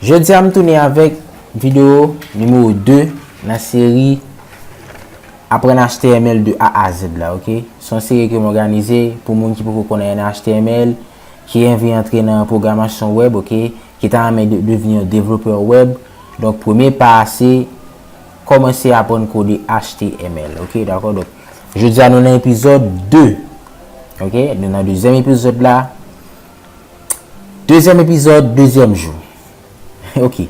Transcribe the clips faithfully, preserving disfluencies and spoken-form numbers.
Jodi a m tounen avèk videyo nimewo de nan seri Aprann H T M L de A a Z la, oke? Se yon seri ke m òganize pou moun ki poko konn anyen nan H T M L, ki anvi antre nan pwogramasyon wèb, oke? Ki ta renmen de- devni yon devlopè wèb. Donk, premye pa a se kòmanse aprann kode H T M L, oke? Dakò? Donk, jodi a nou nan epizòd de, oke? Nou nan dezyèm epizòd la. Dezyèm epizòd, dezyèm jou. Oke.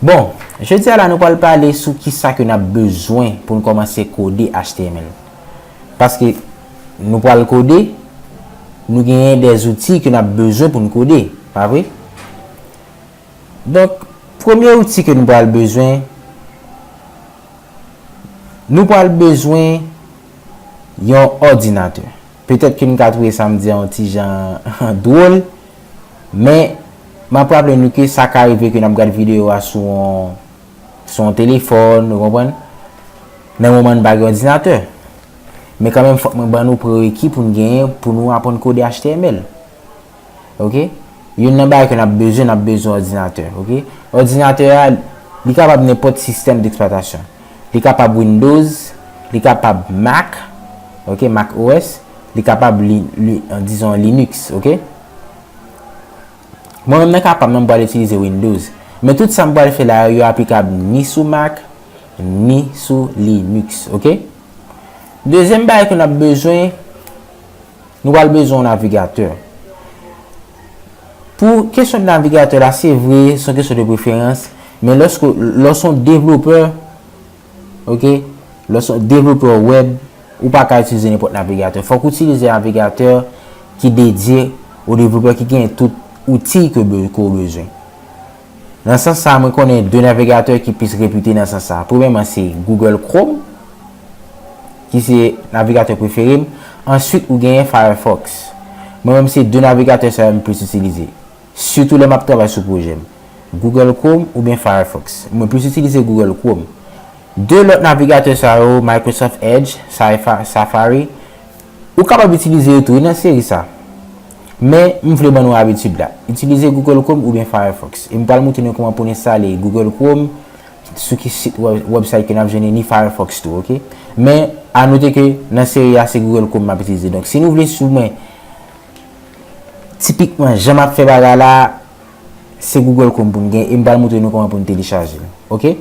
Bon, jodi a la nou pral pale sou kisa ke n ap bezwen pou n kòmanse kode H T M L. Paske nou pral kode, nou genyen de zouti ke n ap bezwen pou n kode, pa vre? Donk, premye outi ke nou pral bezwen, nou pral bezwen yon òdinatè. Petèt ke nou ka twouve sa m di a yon ti jan dwòl, men m ap raple nou ke sa ka rive ke n ap gad videyo a sou yon, sou yon telefòn, ou konprann? Nan moman n pa gen òdinatè. Men kanmenm, fòk mwen ban nou prereki pou n genyen, pou nou aprann kode H T M L. Oke? Youn nan bagay ke n ap bezwen, n ap bezwen òdinatè, oke? Òdinatè a, li kapab nenpòt sistèm deksplwatasyon. Li kapab Windows, li kapab Mac, oke, Mac O S, li kapab li, li, dizon Linux, oke? Mwen menm nan ka pa m nan m pral itilize Windows. Men tout sa m pral fè la yo, yo aplikab ni sou Mac, ni sou Linux, oke? Dezyèm bagay ke n ap bezwen, nou pral bezwen yon navigatè. Pou kesyon de navigatè la, se vre, se yon kesyon de preferans, men lòske, lòske yon devlopè, oke, lòske yon devlopè wèb, ou pa ka itilize nenpòt navigatè. Fòk ou itilize navigatè ki dedye o devlopè ki gen tout outi ke be- ke w bezwen. Nan sans sa, mwen konnen de navigatè ki plis repite nan sans sa. Premyèman, se Google Chrome, ki se navigatè prefere m. Answit, ou genyen Firefox. Mwen menm, se de navigatè sa yo m plis itilize. Sitou lè m ap travay sou pwojè m. Google Chrome oubyen Firefox. Mwen plis itilize Google Chrome. De lòt navigatè sa yo, Microsoft Edge, Safari, ou kapab itilize yo tou, wi, nan seri sa. Men, m vle ban nou abitid la. Itilize Google Chrome oubyen Firefox. E m pral montre nou kòman pou n enstale Google Chrome, sou ki sit wèb, website ke n ap jwenn li, ni Firefox tou, oke? Men, anote ke nan seri a, se Google Chrome m ap itilize. Donk, si nou vle sou mwen, tipikman, jan m ap fè bagay la, se Google Chrome pou n gen, e m pral montre nou kòman pou n telechaje l, oke?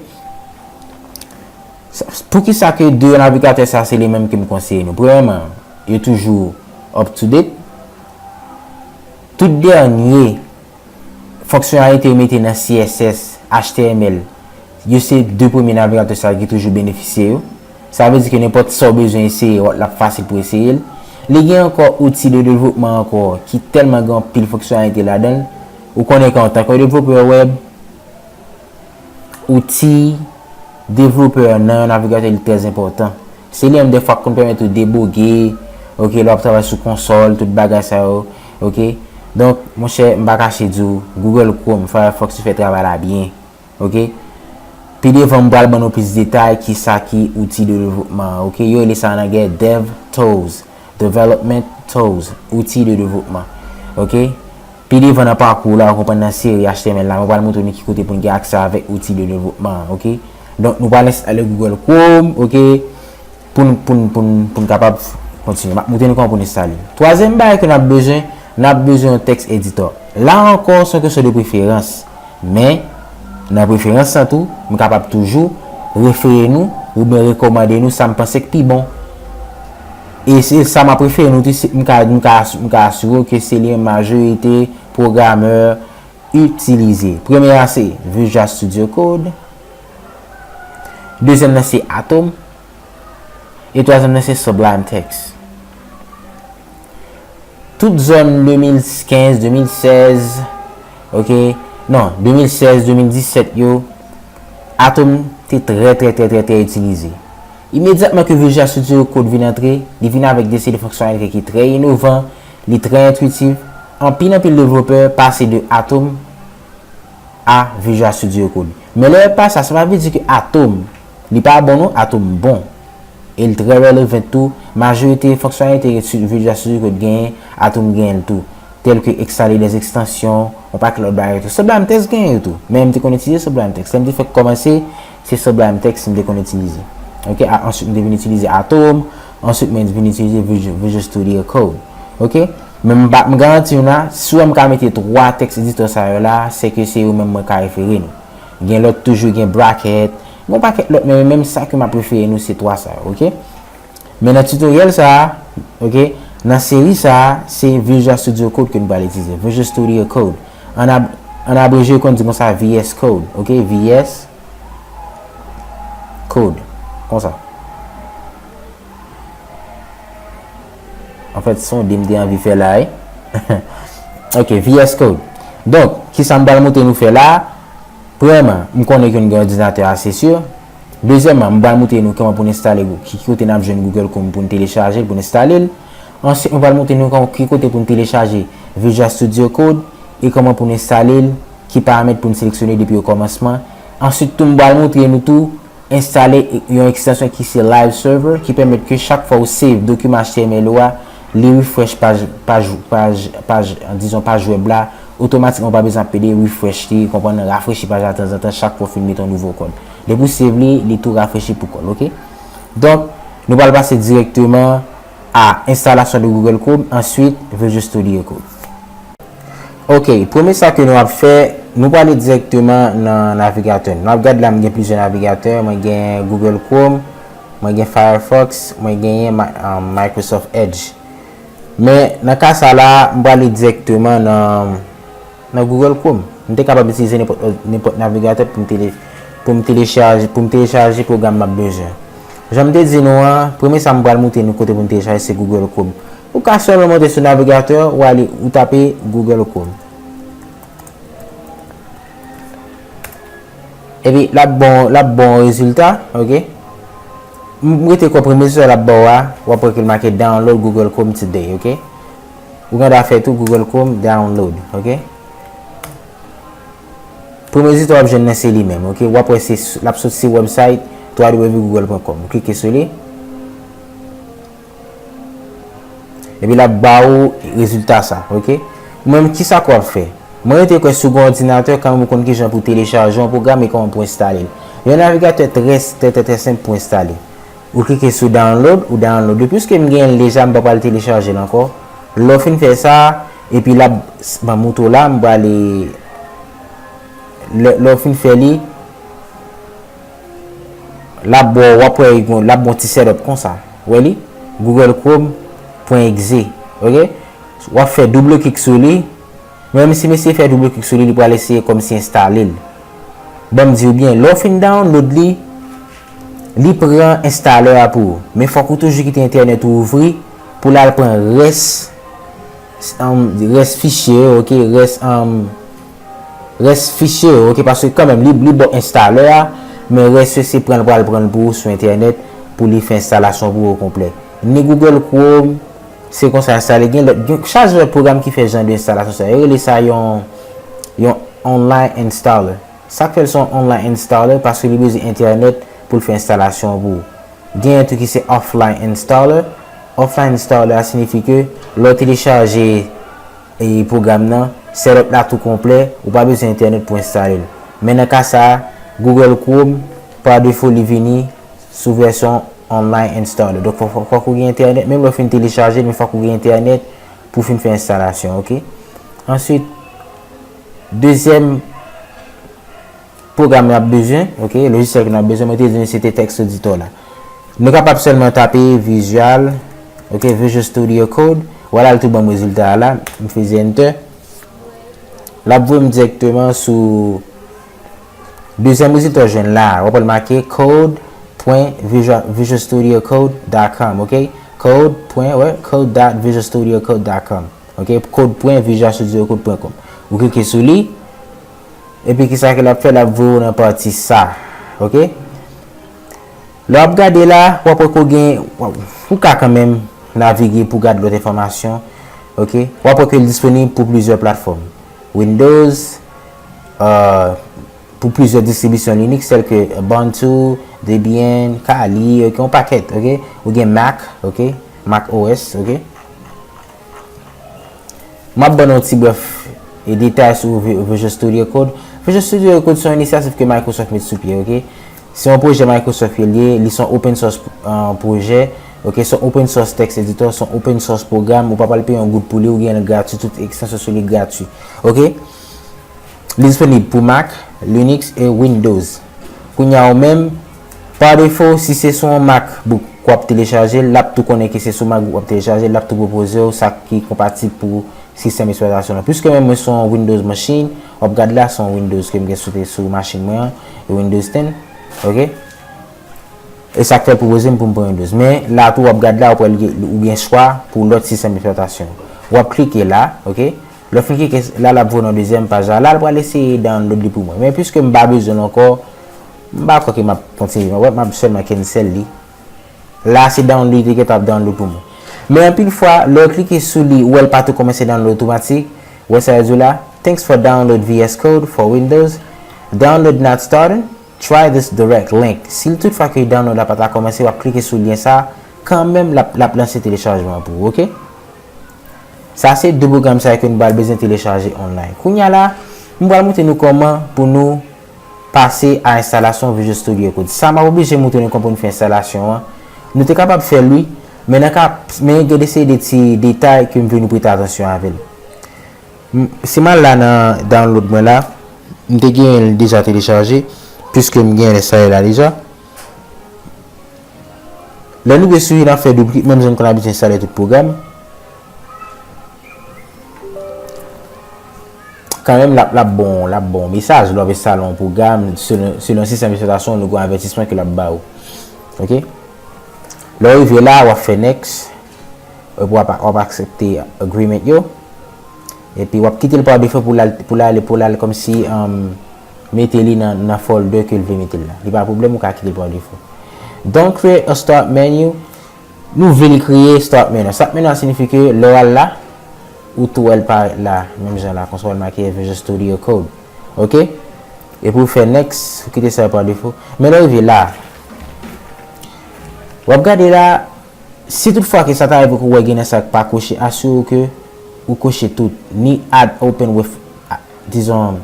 Sa- Poukisa ke de navigatè sa, se li menm ke m konseye nou? Premyèman, yo toujou up to date. Tout dènye fonksyonalite yo mete nan C S S, H T M L, yo se de premye navigatè sa yo ki toujou benefisye yo. Sa vle di ke nenpòt sa w bezwen eseye, w ap- l ap fasil pou eseye l. Li gen ankò outi de devlopman ankò ki tèlman gen anpil fonksyonalite ladan l. Ou konnen ke antanke devlopè wèb, outi devlopè nan yon navigatè li trè enpòtan. Se li menm dèfwa k konn pèmèt ou deboge, oke, lè w ap travay sou konsòl, tout bagay sa yo, oke. Donk, monchè, m pa kache di w, Google Chrome, Firefox, yo fè travay la byen, oke. Pi devan, m pral ban nou plis detay kisa ki outi de devlopman an, oke. Yo rele sa an anglè DevTools, Development Tools, outi de devlopman, oke. Pi devan nan pakou la, ou konprann nan seri H T M L la, mwen pral montre nou ki kote pou n gen aksè avèk outi de devlopman an, oke? Donk, nou pral enstale Google Chrome, oke? Pou n, pou n, pou n, pou n kapab kontinye. M ap montre nou kòman pou n enstale l. Twazyèm bagay ke n ap bezwen, n ap bezwen yon text editor. La ankò, se yon kesyon de preferans. Men, nan preferans lan tou, m kapab toujou refere nou oubyen rekòmande nou sa m panse k pi bon. E se sa m ap refere nou tou, se- m ka, m ka, m ka asire w ke se li menm majorite pwogrammeur itilize. Premye a se Visual Studio Code. Dezyèm nan se Atom. E twazyèm nan se Sublime Text. Tout zòn de mil kenz, de mil sèz, oke, non, de mil sèz, de mil disèt yo, Atom te trè, trè, trè, trè, trè itilize. Imedyatman ke Visual Studio Code vin antre, li vin avèk de seri de fonksyonalite ki trè inovan, li trè entwitif, anpil, anpil devlopè pase de Atom a Visual Studio Code. Men lè yo pase a, sa pa vle di ke Atom, li pa bon non, Atom bon. E l trè relevant tou, majorite fonksyonalite Visual Studio Code genyen, Atom genyen l tou. tèl ke enstale dè ekstansyon, yon pakèt lòt bagay tou. Sublime Text genyen yo tou. Men m te konn itilize Sublime Text. Lè m te fèk kòmanse, se Sublime Text m te konn itilize. Ok, a, answit m te vin itilize Atom, answit mwen vin itilize Visual, Visual Studio Code. Ok? Men m pa, m garanti w la, si w wè m ka mete twa text editor sa yo la, se ke se yo menm mwen ka refere nou. Gen lòt toujou, gen Bracket, gen yon pakèt lòt, men menm sa ke m ap refere nou, se twa sa yo, ok? Men nan tutorial sa a, ok, nan seri sa a, se Visual Studio Code ke nou pral itilize. Visual Studio Code. An ab-, an abreje, yo konn di konsa V S Code, ok? V S Code. Konsa. Anfèt, se yon de m te anvi fè la, wi. Ok, V S Code. Donk, kisa m pral montre nou fè la? Premyèman, m konnen ke n gen òdinatè a, se si. Dezyèmman, m pral montre nou kòman pou n enstale, ki kote n ap jwenn Google Chrome pou n telechaje l, pou n enstale l. Answit, m pral montre nou kòman, ki kote pou n telechaje Visual Studio Code e kòman pou n enstale l, ki paramèt pou n seleksyone depi okòmansman. Answit tou, m pral montre nou tou enstale yon ekstansyon ki se Live Server, ki pèmèt ke chak fwa ou save dokiman H T M L ou a, li refresh paj, paj, paj, paj, dizon, paj wèb la, otomatikman, ou pa bezwen ap pede refresh li, konprann, rafrechi paj la tanzantan, chak fwa w fin mete yon nouvo kòd. Depi w save li, li tou rafrechi pou kò l, ok? Donk, nou pral pase dirèkteman a enstalasyon de Google Chrome, answit Visual Studio Code. Ok, premye sa ke nou ap fè, nou prale dirèkteman nan navigatè. Nou ap gade la, m gen plizyè navigatè, mwen gen Google Chrome, mwen gen Firefox, mwen genyen Ma-, um, Microsoft Edge. Men nan ka sa la, m prale dirèkteman nan, nan Google Chrome. M te kapab itilize nenpòt, nenpòt navigatè pou m tele-, pou m telechaje, pou m telechaje pwogram m ap bezwen. Jan m te di nou an, premye sa m pral montre nou kote pou n telechaje se Google Chrome. Ou ka sèlman monte sou navigatè, ou ale, ou tape Google Chrome. Epi, l ap bon, l ap bon rezilta, ok? M rete kwè premye rezilta l ap ba w a, w ap wè ke l make download Google Chrome today, ok? Ou gen dwa fè tou Google Chrome download, ok? Premye rezilta w ap jwenn nan se li menm, ok? W ap wè se, l ap sot se website w w w google point com. Ou klike sou li. Epi l ap ba ou rezilta sa, ok? Ou menm, kisa ke w ap fè? Mwen rete kwè si w gen yon òdinatè, kanmenm ou konn kijan pou telechaje yon pwogram e kòman pou enstale l. Yon navigatè trè, trè, trè, trè senp pou enstale. Ou klike sou download, ou download li. Piske m genyen l deja, m pa pral telechaje l ankò. Lè w fin fè sa, epi l ap, ban m montre w la, m prale, lè, lè w fin fè li, l ap ba w, w ap wè, l ap ba w ti setup konsa. Ou wè li? Google Chrome point exe. Ok? W ap fè double klik sou li. Menm si mesye fè double klik sou li, li pral eseye kòmsi enstale l. Ban m di w byen, lè w fin download li, li pran enstalè a pou ou. Men fòk ou toujou kite entènèt ou ouvri pou l al pran rès, um, rès fichye yo, ok? Rès, um, rès fichye yo, ok? Paske kanmenm, li, li ba w enstalè a, men rès yo se pran l pral pran l pou ou sou entènèt pou li fè enstalasyon pou ou konplè. Ni Google Chrome, se konsa enstale. Gen lòt, gen, chaje lòt pwogram ki fè jan de enstalasyon sa. Yo rele sa yon, yon online installer. Sa k fè l se yon online installer, paske li bezwen entènèt pou l fè enstalasyon an pou ou. Gen yon tou ki se offline installer. Offline installer a siyifi ke lè w telechaje, e, pwogram nan, setup la tou konplè, ou pa bezwen entènèt pou enstale l. Men nan ka sa a, Google Chrome, pa defo, li vini sou vèsyon online installer. Donk, fò, fò, fòk ou gen entènèt. Menm lè w fin telechaje l, men fòk ou gen entènèt pou w fin fè enstalasyon, ok? Answit, dezyèm pwogram n ap bezwen, ok, lojisyèl ke n ap bezwen, mwen te di nou se te text editor la. Nou kapab sèlman tape Visual, ok, Visual Studio Code. Vwala, l tou ban m rezilta a la. M feze enter. L ap voye m dirèkteman sou dezyèm rezilta w jwenn la. W ap wè l make code point visual, visual studio code dot com, ok? Code point, wè, code dot visual studio code dot com. Ok? Code point visual studio code point com. Ou klike sou li. Epi kisa ke l ap fè? L ap voye w nan pati sa. Ok? Lè w ap gade la, w ap wè ke w gen, w ap, ou ka kanmenm navige pou gade lòt enfòmasyon. Ok? W ap wè ke l disponib pou plizyè platfòm. Windows, euh, pou plizyè distribisyon Linux, tèl ke Ubuntu, Debian, Kali, ok, yon pakèt, ok? Ou gen Mac, ok? Mac O S, ok? M ap ban nou yon ti brèf e detay sou Vi- Visual Studio Code. Visual Studio Code se yon inisyativ ke Microsoft met sou pye, ok? Se yon pwojè Microsoft ke l ye, li se yon open source uh, pwojè, ok? Se yon open source text editor, se yon open source pwogram, ou pa pral peye yon goud pou li, ou gen l gratwi, tout ekstansyon sou li gratwi, ok? Li disponib pou Mac, Linux e Windows. Kounye a ou menm, pa defo, si se sou yon MacBook k w ap telechaje l, l ap tou konnen ke se sou MacBook w ap telechaje l, l ap tou pwopoze w sa ki konpatib pou sistèm eksplwatasyon an. Piske menm mwen se yon Windows machine, w ap gad la se yon Windows ke m gen sou, sou machin mwen an, e Windows ten, ok? E sa k fè l pwopoze m pou m pran Windows. Men la tou w ap gad la, ou pral gen, ou gen chwa pou lòt sistèm eksplwatasyon. W ap klike la, ok? Lè w fin klike la, l ap voye nan dezyèm paj la. La, l pral eseye download li pou mwen. Men piske m pa bezwen l ankò, m pa kwè ke m ap kontinye. M ap, m ap sèlman cancel li. La, se download li te gentan ap download pou mwen. Men anpil fwa, lè w klike sou li, ou wè l pa tou kòmanse download otomatik. Ou wè sa yo di w la? Thanks for download V S Code for Windows. Download not starting. Try this direct link. Si l toutfwa ke download la pa ta kòmanse, w ap klike sou lyen sa, kanmenm l ap, l ap lanse telechajman an pou ou, ok? Sa se de pwogram sa yo ke nou pral bezwen telechaje online. Kounye a la, m pral montre nou kòman pou nou pase a enstalasyon Visual Studio Code. Sa m ap oblije montre nou kòman pou nou fè enstalasyon an. Nou te kapab fè l wi, men nan ka, men gen de seri de ti detay ke m vle nou prete atansyon avè l. M- Si m al la nan download mwen la, m te genyen l deja telechaje, piske m genyen l enstale la deja. Lè nou rive sou li, n ap fè doublik, menm jan n konn abitye enstale tout pwogram. Kanmenm, l ap, l ap bon, l ap bon mesaj, lè w ap enstale yon pwogram, selon, selon sistèm eksplwatasyon, nou gen yon avètisman ke l ap ba ou. Ok? Lè w rive la, w ap fè next, epi w ap, w ap aksepte agreement yo. Epi w ap kite l pa defo pou l al, pou l ale, pou l al kòmsi um, mete li nan, nan folder ke l vle mete l la. Li pa pwoblèm, ou ka kite l pa defo. Don't create a start menu. Nou vle li kreye start menu. Start menu a siyifi ke lè w al la, ou tou wè l parèt la, menm jan la, konsa w wè l make Visual Studio Code. Ok? Epi w fè next, ou kite sa pa defo. Men lè w rive la, w ap gade la, si toutfwa ke sa ta rive ke w wè gen nan sa k pa koche, asire w ke ou koche tout. Ni add open with, a- dizon,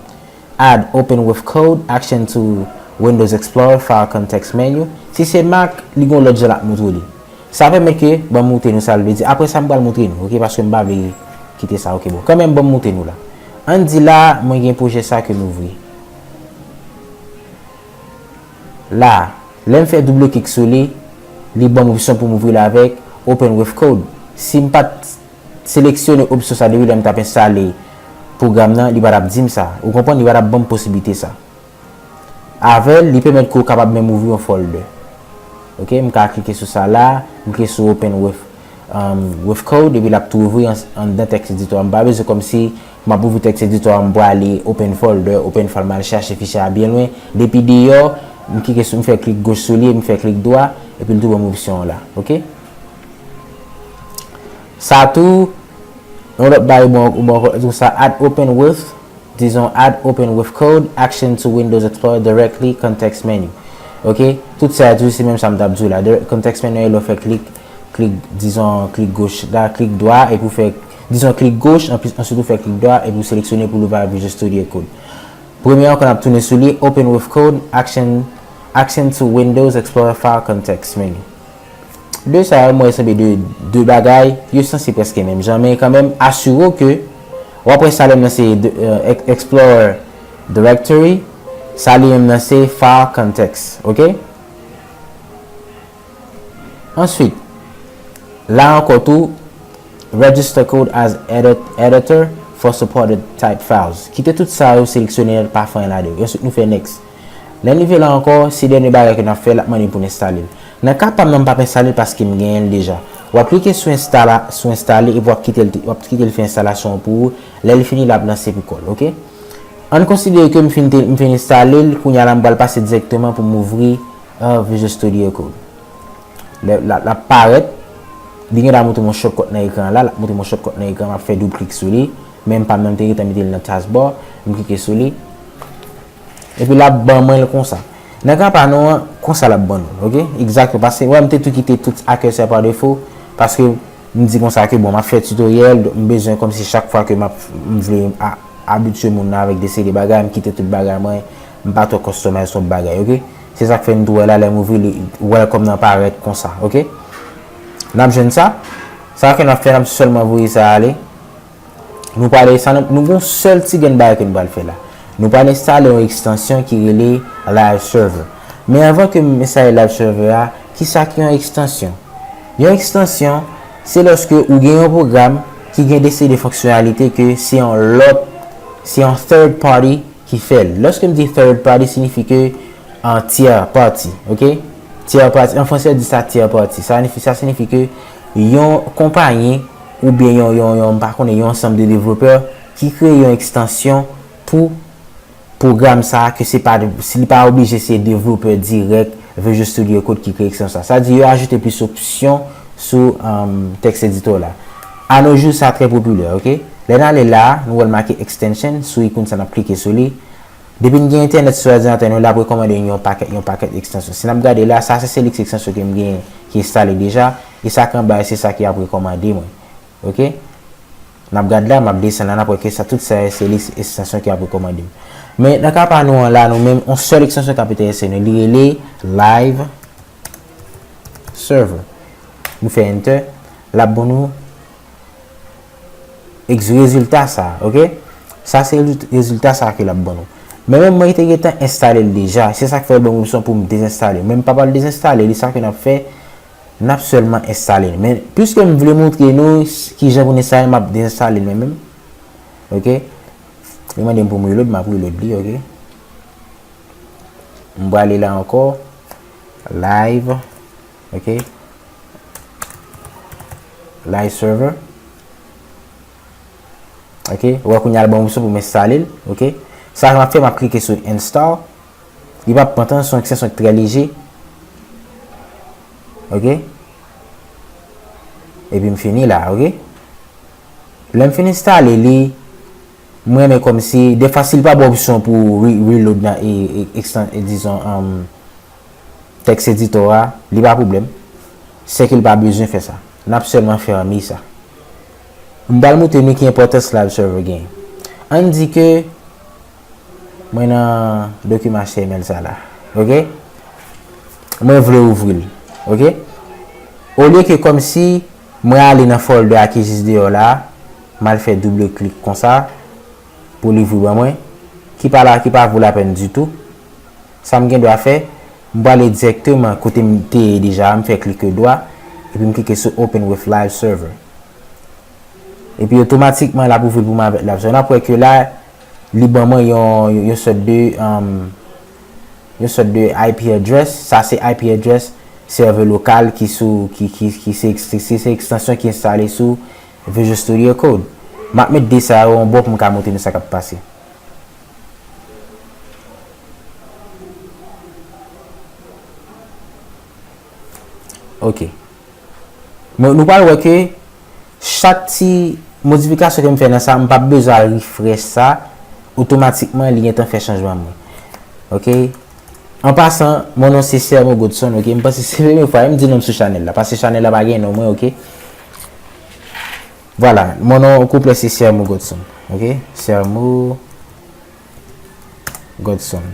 add open with code, action to Windows Explorer, file context menu. Si se Mac, li gen yon lòt jan l ap montre w li. Sa pèmèt ke, ban m montre nou sa l vle di. Apre sa, m pral montre nou, ok, paske m pa vle kite sa, ok, bon. Kanmenm, ban m montre nou la. Ann di la, mwen gen pwojè sa ke m ouvri. La, lè m fè double klik sou li, li ban m opsyon pou m ouvri l avèk Open with Code. Si m pa t seleksyone opsyon sa depi lè m t ap enstale pwogram nan, li pa t ap di m sa. Ou konprann? Li pa t ap ban m posiblite sa. Avè l, li pèmèt ke w kapab menm ouvri yon folder. Ok, m ka klike sou sa la, m klike sou Open with, um, with Code, epi l ap tou ouvri an- anndan text editor. M pa bezwen kòmsi m ap ouvri text editor, m prale open folder, open file, m al chache fichye a byen lwen. Depi deyò, m klike sou, m fè klik goch sou li, m fè klik dwa, epi l tou ban m opsyon an la. Ok? Sa tou, yon lòt bagay bon, bon, tou sa, add open with, dizon, add open with code, action to Windows Explorer directly, context menu. Ok? Tout sa yo toujou se menm sa m t ap di w la. Direct context menu, lè w fè klik, klik, dizon, klik goch la, klik dwa, epi w fè, dizon, klik goch, anplis, answit ou fè klik dwa, epi w seleksyone pou l ouvè Visual Studio Code. Premye an, kan n ap tounen sou li, open with code, action, action to Windows Explorer file context menu. De sa yo, mwen sanble de, de bagay, yo sanse prèske menm jan, men kanmenm, asire w ke w ap wè sa li menm nan se de- eh, ex- Explorer Directory, sa li menm nan se File Context, ok? Answit, la ankò tou, Register Code as edit- Editor for Supported Type Files. Kite tout sa yo seleksyone pa fè anyen ladan yo. Answit, nou fè Next. Lè n rive la ankò, se dènye bagay ke n ap fè, l ap mande pou n enstale l. Nan ka pa m nan, m p ap enstale l paske m genyen l deja. W ap klike sou enstala, sou enstale epi w ap kite l, w ap kite l fè enstalasyon an pou ou. Lè l fini, l ap lanse pou kò l, ok? Ann konsidere ke m fin, te- m fin enstale l, kounye a la m pral pase dirèkteman pou m ouvri uh, Visual Studio Code. Lè l ap parèt, li gen la montre m yon shortcut nan ekran an la, l ap montre m yon shortcut nan ekran, m ap fè double klik sou li, men m pa menm te gentan mete l nan taskbar, m klike sou li. Epi l ap ban mwen l konsa. Nan ka pa nou an, konsa l ap ban nou, ok? Egzakteman, paske wè m te tou kite tout akè sa pa defo, paske M di konsa ke, bon, m ap fè tutorial, donk m bezwen kòmsi chak fwa ke m ap, m vle a-, abitye moun nan avèk de seri de bagay, m kite tout bagay mwen, m pa twò customize twòp bagay, ok? Se sa k fè n tou wè la, lè m ouvri li, welcome nan parèt konsa, ok? N ap jwenn sa. Sa ke n ap fè, n ap sèlman voye sa ale. Nou prale, sa nou, nou gon sèl ti grenn bagay ke nou pral fè la. Nou pral enstale yon ekstansyon ki rele Live Server. Men anvan ke m enstale Live Server a, kisa ki yon ekstansyon? Yon ekstansyon, se lòske ou gen yon pwogram ki gen de seri de fonksyonalite ke se yon lòt, se yon third party ki fè l. Lòske m di third party, siyifi ke an tyè pati, ok? Tyè pati, an fransè di sa tyè pati. Sa siyifi, sa siyifi ke yon konpayi oubyen yon, yon, yon, m pa konnen, yon ansanm de devlopè ki kreye yon ekstansyon pou pwogram sa a, ke se pa, si li pa oblije se devlopè dirèk Visual Studio Code ki kreye ekstansyon sa. Sa di yo ajoute plis opsyon sou, um, text editor la. Anojou, sa trè popilè, ok? Lè n ale la, nou wè l make extension, sou ikoun sa n ap klike sou li. Depi n gen entènèt sou òdinatè nou, l ap rekòmande n yon pakèt, yon pakèt ekstansyon. Si n ap gade la, sa se, se lis ekstansyon ke m genyen ki enstale deja, e sa k anba a, se sa ki ap rekòmande mwen. Ok? N ap gade la, m ap desann la, n ap wè ke sa, tout sa, se lis ekstansyon ki ap rekòmande m. Men, nan ka pa nou an la, nou menm, yon sèl ekstansyon k ap enterese nou, li rele Live Server. Nou fè enter, l ap ban nou ex-, rezilta sa, ok? Sa se rezil-, rezilta sa ke l ap ban nou. Men menm mwen te gentan enstale l deja, se sa k fè l ban m opsyon pou m dezenstale l. Men m pa pral dezenstale li, sa ke n ap fè, n ap sèlman enstale l. Men piske m vle montre nou s-, kijan pou n enstale l, m ap dezenstale l mwen menm. Ok? Li mande m pou m reload, m ap reload li, ok? M prale la ankò. Live. Ok? Live server. Ok? Ou wè kounye a l ban m opsyon pou m enstale l. Ok? Sa m ap fè, m ap klike sou install. Li p ap pran tan, se yon ekstansyon ki trè leje. Ok? Epi m fini la, ok? Lè m fin enstale li, m renmen kòmsi, defwa si l pa ba w opsyon pou re-, reload nan, e, e, exten-, e, dizon, um, text editor a, li pa pwoblèm. Sèke l pa bezwen fè sa. N ap sèlman fèmen sa. M pral montre nou ki enpòtans Live Server gen. Ann di ke mwen nan dokiman H T M L sa la. Ok? Mwen vle ouvri l. Ok? Olye ke kòmsi mwen ale nan folder a ki jis deyò la, m al fè double klik konsa pou li ouvri ban mwen, ki pa la, ki pa vo lapèn ditou. Sa m gen dwa fè, m prale dirèkteman kote m te ye deja, m fè klik dwa, epi m klike sou Open with Live Server. Epi otomatikman, l ap ouvri l pou mwen avèk Live Server. N ap wè ke la, li ban mwen yon, yon, yon sòt de, um, yon sòt de I P address. Sa se I P address servè lokal ki sou, ki, ki, ki se, se, se, se ekstansyon ki enstale sou Visual Studio Code. M ap met de sa yo yon bò pou m ka montre nou sa k ap pase. Ok. Men nou pral wè ke chak ti modifikasyon ke m fè nan sa, m p ap bezwen al refresh sa, otomatikman li gentan fè chanjman mwen. Ok? An pasan, mon non se Sermo Godson, ok? M panse se premye fwa m di non m sou chanèl la, paske chanèl la pa gen non mwen, ok? Vwala, mon non konplè se Sermo Godson, ok? Sermo Godson.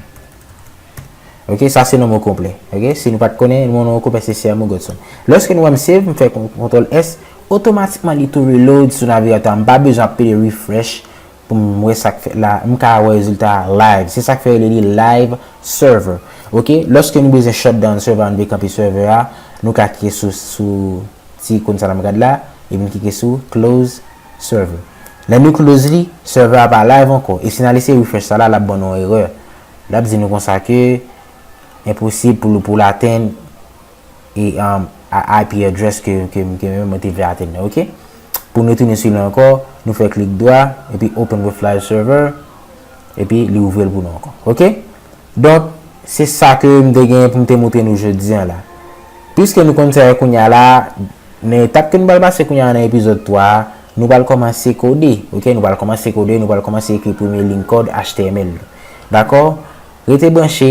Ok, sa se non mwen konplè. Ok, si nou pa t konnen, mon non konplè se Sermo Godson. Lòske nou wè m save, m fè kon-, kontwòl S, otomatikman li tou reload sou navigatè a. M pa bezwen ap pede refresh pou m wè sa k fèt la. M ka wè rezilta a live. Se sa k fè yo rele li live server. Ok, lòske nou bezwen shut down server a, nou vle kanpe server a, nou ka klike sou, sou ti ikòn sa la m gad la, epi n klike sou close server. Lè nou close li, server a pa live ankò. E si n al eseye refresh sa la, l ap ban nou yon erè. L ap di nou konsa ke enposib pou, pou l atenn e, um, a, I P address ke, ke, ke mwen, mwen te vle atenn nan, ok? Pou nou retounen sou li ankò, nou fè klik dwa, epi open with live server, epi li ouvri l pou nou ankò, ok? Donk, se sa ke m te gen pou m te montre nou jodi a la. Piske nou konn sa yo kounye a la, nan etap ke nou pral pase kounye a nan epizòd twa a, nou pral kòmanse kode, ok? Nou pral kòmanse kode, nou pral kòmanse ekri premye liy kòd H T M L. Dakò? Rete branche,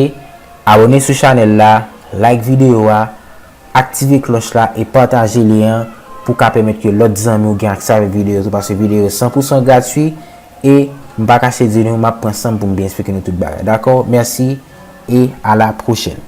abòne sou chanèl la, like videyo a, aktive klòch la e pataje lyen an pou w ka pèmèt ke lòt zanmi w gen aksè avèk videyo yo tou, paske videyo yo san pou san gratui, e m pa kache di nou, m ap pran san m pou m byen eksplike nou tout bagay. Dakò? Mèsi, e a la pwochèn.